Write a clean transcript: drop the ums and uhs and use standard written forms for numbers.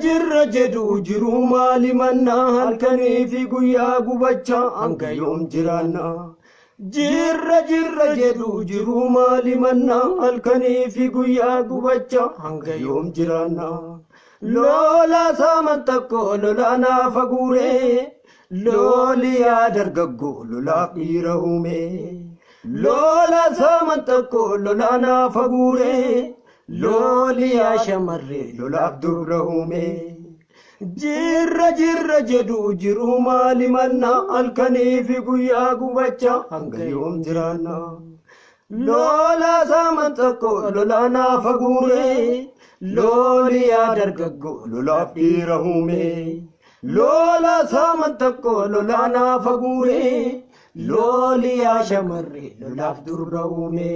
Jirra jedhu jiruu maali mannaa, halkanii fi guyyaa gubachaa hanga yoom jiraanna? Jirra jirra jedhu jiruu maali mannaa, halkanii fi guyyaa gubachaa hanga yoom jiraanna? Lola saaman tokko lolaa naafa guuree, loli yaa dargaggoo lolaaf dhiira uume. Lola saaman tokko lolaa naafa guuree, loli yaa shamarree lolaaf dubra uume. Jirra jirra jedhu jiruu maali mannaa, halkanii fi guyyaa gubachaa hanga yoom jiraanna? Lola saaman tokko lolaa naafa guuree, loli yaa dargaggoo lolaaf dhiira uume. Lola saaman tokko lolaa naafa guuree, loli yaa shamarree lolaaf durba uume.